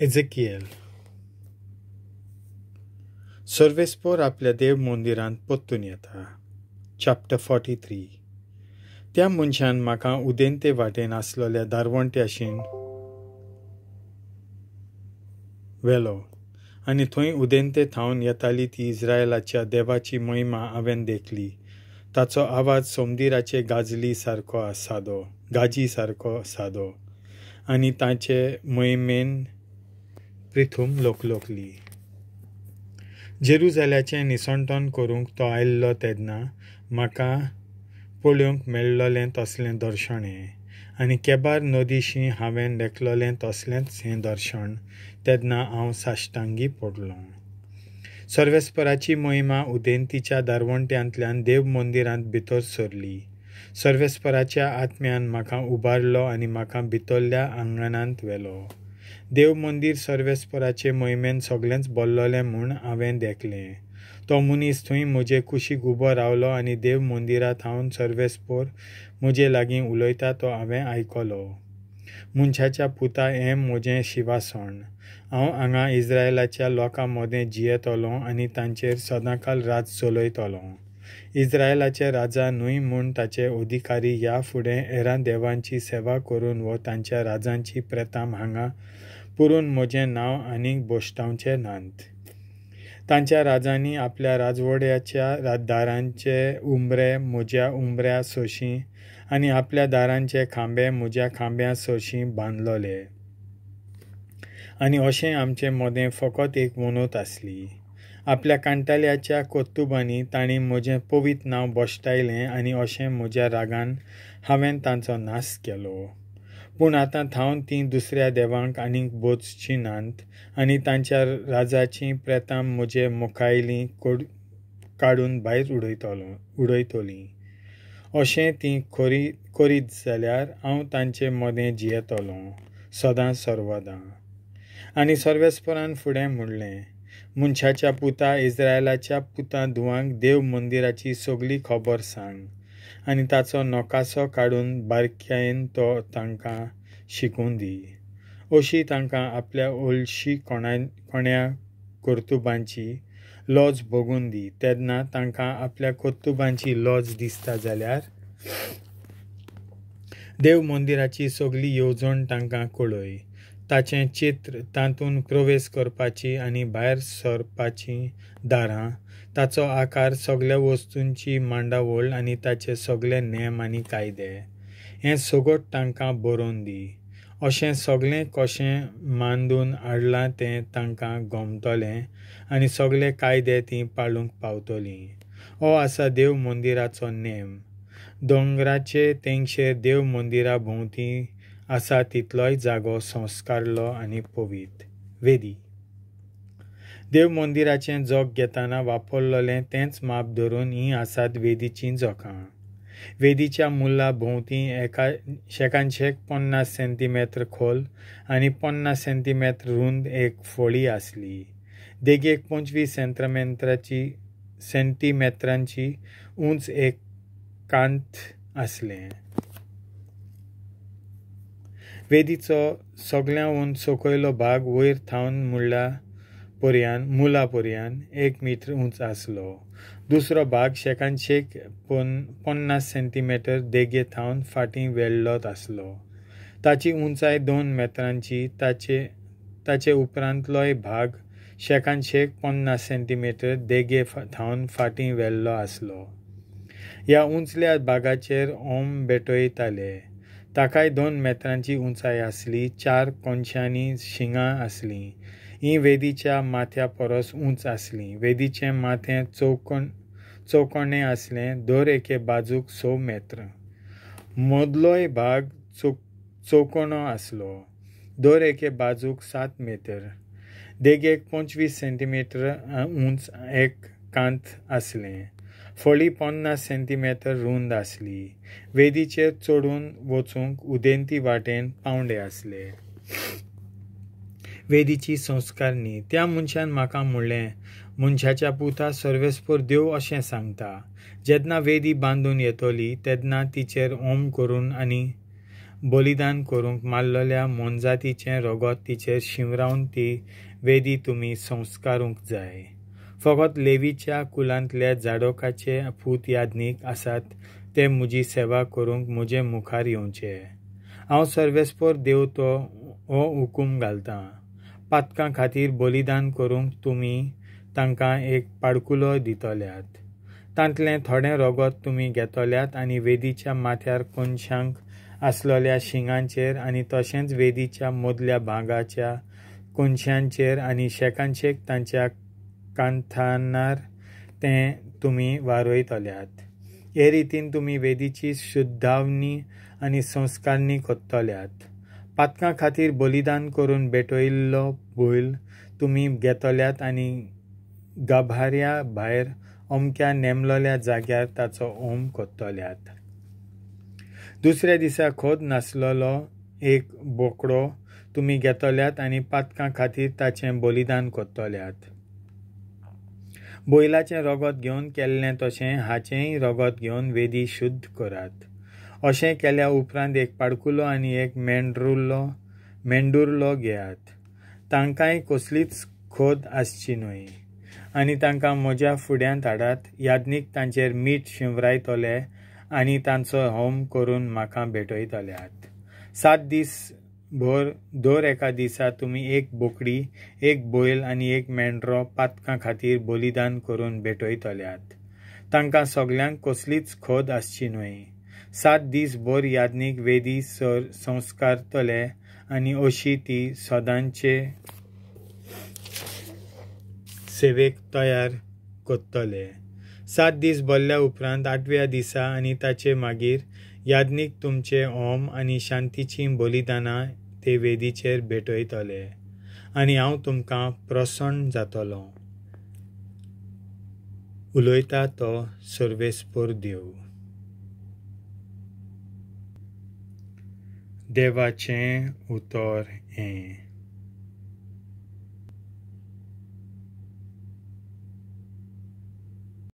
एझेकिएल. सर्वेस्पोर आपल्या देव मंदिरांत परतून येता. चॅप्टर 43. त्या मनशान म्हाका उदेंते वाटेन आसलेल्या दारवंट्याशीन व्हेलो आनी थंय उदेंते थावन येताली ती इस्रायलाच्या देवाची महिमा हांवें देखली. ताचो आवाज सोमदिराचे गाजली सारको सादो गाजी सारको सादो आनी ताचे महिमेन प्रिथूम लोकलोकली. जेरुजाल्याचें निसणटण करूंक तो आयिल्लो तेन्ना म्हाका पळोवंक मेळ्ळलें तसलें दर्शन हें आनी केबार नदीशी हांवें देखलेलें तसलेंच हें दर्शन. तेन्ना हांव साश्टांगी पडलो. सर्वेस्पराची महिमा उदेंतीच्या दारवंट्यांतल्यान देव मंदिरांत भितर सरली. सर्वेस्पराच्या आत्म्यान म्हाका उबारलो आनी म्हाका भितरल्या आंगणांत व्हेलो. देव मंदीर सर्वेस्पराचे महिमेन सगळेंच भरलेलें म्हूण हांवें देखलें. तो मनीस थंय म्हजे कुशीक उबो रावलो आनी देव मंदिरा थावन सर्वेस्पोर म्हजे लागीं उलयता तो हांवें आयकलो. मनशाच्या पुता, हें म्हजें शिवासण. हांव हांगा इस्रायलाच्या लोकां मदें जियेतलों आनी तांचेर सदांकाल राज चलयतलों. इस्रायलाचे राजा न्हय म्हूण ताचे अधिकारी ह्या फुडें हेरां देवांची सेवा करून वो तांच्या राजांची प्रेतां हांगा पुरून म्हजें नांव आनीक बोश्टावचें नात. तांच्या राजांनी आपल्या राजवड्याच्या दारांचे उमरे म्हज्या उमऱ्या सोशीं आनी आपल्या दारांचे खांबे म्हज्या खांब्या सोशीं बांदलोले आनी अशें आमचे मदें फकत एक वनोत आसली. आपल्या कांटाल्याच्या कर्तुबांनी तांणी म्हजें पवित्र नांव भश्टायलें आनी अशें म्हज्या रागान हांवें तांचो नाश केलो. पूण आतां थावन तीं दुसऱ्या देवांक आनीक बोचचीं नात आनी तांच्या राजाचीं प्रेतां म्हजे मुखायलीं काडून भायर उडयतलीं. अशें तीं करीत जाल्यार हांव तांचे मदें जियेतलों सदां सर्वदां. आनी सर्वेस्परान फुडें म्हणलें, मनशाच्या पुता, इस्रायलाच्या पुता धुवांक देव मंदिराची सगली खबर सांग आनी ताचो नकासो काडून बारकायेन तो तांकां शिकून दी. अशी तांकां आपल्या ओलशी कोण्या कर्तुबांची लज भोगून दी. तेन्ना तांकां आपल्या कर्तुबांची लज दिसता जाल्यार देव मंदिराची सगली येवजण तांकां कळय. ताचें चित्र, तातूंत प्रवेश करपाची आनी भायर सरपाचीं दारां, ताचो आकार, सगल्या वस्तूंची मांडावळ आनी ताचे सगळे नेम आनी कायदे हें सगट तांकां बरोवन दी. अशें सगळें कशें मांडून हाडलां तें तांकां गमतलें आनी सगळे कायदे तीं पाळूंक पावतलीं. हो आसा देव मंदिराचो नेम. दोंगराचे तेंगशेर देव मंदिरा भोंवती आसा तितलोय जागो संस्कारलो आनी पवित्र वेदी. देव मंदिराचें जोग घेतना वापरलेलें तेंच माप धरून हीं आसात वेदीचीं जोखां. वेदीच्या मुल्ला भोंवती एका शेकानशेक 50 सेंटीमेत्र खोल आनी 50 सेंटीमेत्र रुंद एक फळी आसली. देगेक 25 सेंटीमेत्रांची उंच एक कांत आसलें. वेदीचो सगळ्यांहून सकयलो भाग वयर थावन मुला पर्यान 1 मीटर उंच आसलो. दुसरो भाग शेकानशेक 50 सेंटीमीटर देगे थावन फाटीं वेल्लो आसलो. ताची उंचाय 2 मेत्रांची. ताचे उपरांतलोय भाग शेकानशेक 50 सेंटीमीटर देगे थावन फाटीं वेल्लो आसलो. ह्या उंचल्या भागाचेर ओम भेटयताले. ताकाय 2 मेत्रांची उंचाय आसली. 4 कोनशांनी शिंगां आसलीं. हीं वेदीच्या माथ्या परस उंच आसलीं. वेदीचें माथें चौकोणें आसलें, दर एके बाजूक 6 मेत्र. मदलोय भाग चौकोणो आसलो, दर एके बाजूक 7 मेत्र. देगेक 25 सेंटीमीटर उंच एक कांत आसलें. फळी 50 सेंटीमीटर रुंद आसली. वेदीचेर चडून वचूंक उदेंती वाटेन पावंडे आसले. वेदीची संस्कारणी. त्या मनशान म्हाका म्हणलें, मनशाच्या पुता, सर्वेस्पोर देव अशें सांगता, जेन्ना वेदी बांदून येतली तेन्ना तिचेर होम करून आनी बलिदान करूंक मारलेल्या मोनजातीचें रगत तिचेर शिंवरावन ती वेदी तुमी संस्कारूंक जाय. फकत लेवीच्या कुलांतले जाडोकाचे पूत याज्ञीक आसात ते म्हजी सेवा करूंक म्हजे मुखार येवचे. हांव सर्वेस्पर देव तो हो हुकूम घालतां. पातकां खातीर बलिदान करूंक तुमी तांकां एक पाडकुलो दितल्यात. तांतलें थोडें रगत तुमी घेतल्यात आनी वेदीच्या माथ्यार कोनशांक आसलेल्या शिंगांचेर आनी तशेंच वेदीच्या मदल्या भागाच्या कोनशांचेर आनी शेकानशेक तांच्या कांथानार तें तुमी वारयतल्यात. हे रितीन तुमी वेदीची शुद्धावणी आनी संस्कारणी करतल्यात. पातकां खातीर बलिदान करून भेटयल्लो बैल तुमी घेतल्यात आनी गाभाऱ्या भायर अमक्या नेमलेल्या जाग्यार ताचो होम करतल्यात. दुसऱ्या दिसा खोद नासलेलो एक बोकडो तुमी घेतल्यात आनी पातकां खातीर ताचें बलिदान करतल्यात. बैलाचें रगत घेवन केल्लें तशें हाचेंय रगत घेवन वेदी शुद्ध करात. अशें केल्या उपरांत एक पाडकुलो आनी एक मेंडुरलो घेयात. तांकांय कसलीच खोद आसची न्हय आनी तांकां म्हज्या फुड्यांत हाडात. याज्ञीक तांचेर मीठ शिंवरायतले आनी तांचो होम करून म्हाका भेटयतल्यात. 7 दीस भर दर एका दिसा तुमी एक बोकडी, एक बैल आनी एक मेंढरो पातकां खातीर बलिदान करून भेटयतल्यात. तांकां सगल्यांक कसलीच खोद आसची न्हय. 7 दीस भर याज्ञीक वेदी संस्कारतले आनी अशी ती सदांचे सेवेक तयार करतले. 7 दीस भरल्या उपरांत 8व्या दिसा आनी ताचे मागीर याज्ञीक तुमचे होम आनी शांतीचीं बलिदानां ते वेदीचेर भेटयतले आनी हांव तुमकां प्रसन्न जातलो. उलयता तो सर्वेस्पर देव. देवाचें उतर हें.